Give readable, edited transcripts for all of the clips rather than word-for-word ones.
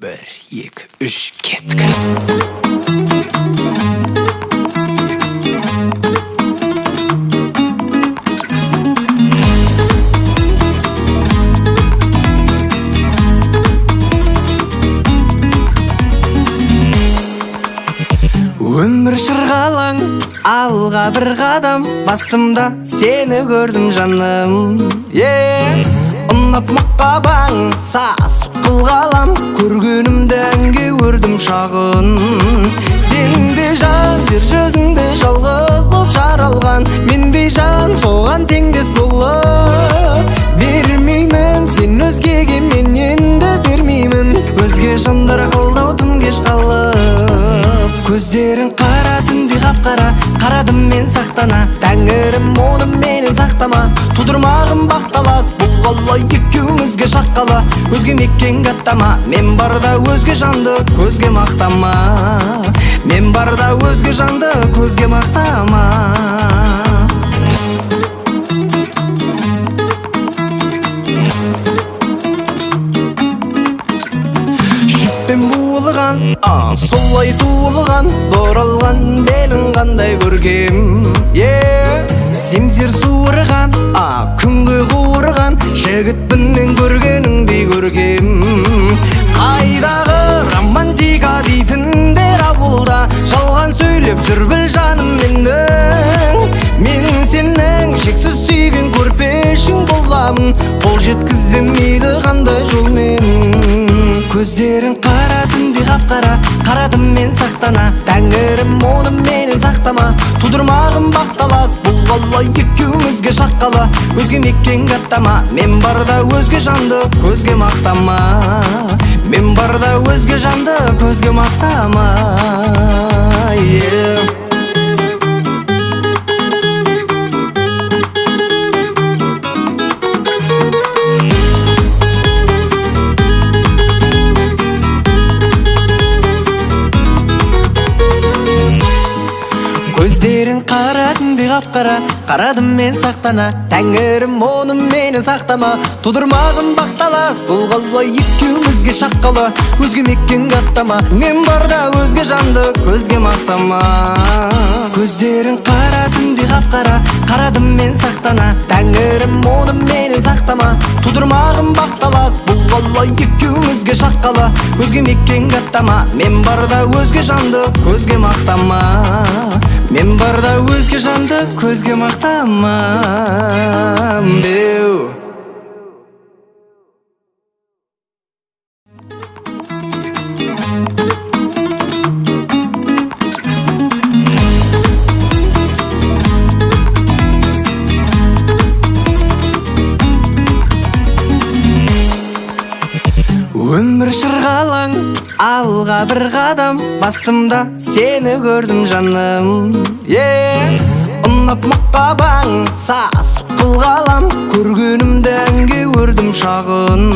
Бір, екі, үш, кеттік. Өмір шырғалаң, алға бір қадам бастым да, сені көрдім, жаным, е. Ұнап мұқабаң, сасып қылғалам, көргенімді әнге өрдім шағын. Сен де жан, жер жүзінде жалғыз боп жаралған, мендей жан соған теңдес болып бермеймін. Сен өзгеге, мен енді бермеймін. Өзге жандар қолдау тым кеш қалып. Көздерің қара түндей қап-қара, қарадым мен сақтана. Тәңірім, оны менен сақтама, тудырмағын бақталас. Бұл қалай екеумізге шаққала? Өзге мекенге аттама, мен барда өзге жанды көзге мақтама. Мен барда өзге жанды көзге мақтама. Жіппен буылған, а, солай туылған, боралған белің қандай көркем, е. Семсер суырған, а, күнге қуырған жігітпін мен, көргеніңдей көркем. Қайдағы романтика дейтіндер ауылда жалған сөйлеп жүр, біл, жаным менің. Мен сенің шексіз сүйген көрпешің боламын, қол жеткізсем мейлі қандай жолмен. Көздерің қара түндей қап-қара, қарадым мен сақтана. Тәңірім, оны менен сақтама, тудырмағын бақталас. Бұл қалай екеумізге шаққала? Өзге мекенге аттама, мен барда өзге жанды көзге мақтама. Мен барда өзге жанды көзге мақтама, yeah. Көздерің қара түндей қап-қара, қарадым мен сақтана. Тәңірім, оны менен сақтама, тудырмағын бақталас. Бұл қалай екеумізге шаққала? Өзге мекенге аттама, мен барда өзге жанды көзге мақтама. Көздерің қара түндей қап-қара, қарадым мен сақтана. Тәңірім, оны менен сақтама, тудырмағын бақталас. Бұл қалай екеумізге шаққала? Өзге мекенге аттама, мен барда өзге жанды көзге мақтама. Мен барда өзге жанды көзге мақтама деу. Өмір шырғалаң, алға бір қадам бастым да, сені көрдім, жаным, е. Ұнап мұқабаң, сасып қылғалам, көргенімді әнге өрдім шағын.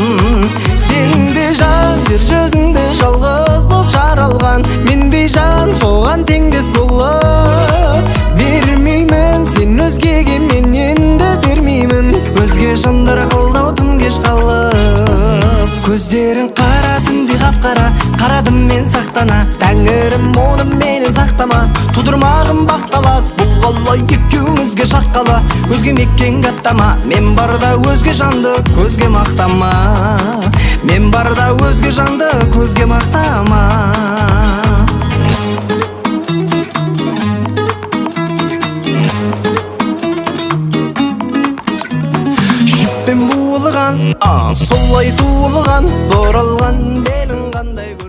Сен де жан, жер жүзінде жалғыз боп жаралған, мендей жан соған теңдес болып бермеймін. Сен өзгеге, мен енді бермеймін. Өзге жандар қолдау тым кеш қалып. Көздерің қара түндей қап-қара, қарадым мен сақтана. Тәңірім, оны менен сақтама, тудырмағын бақталас. Бұл қалай екеумізге шаққала? Өзге мекенге аттама, мен барда өзге жанды көзге мақтама. Мен барда өзге жанды көзге мақтама. Жіппен буылған, а, солай туылған, боралған белің қандай көркем.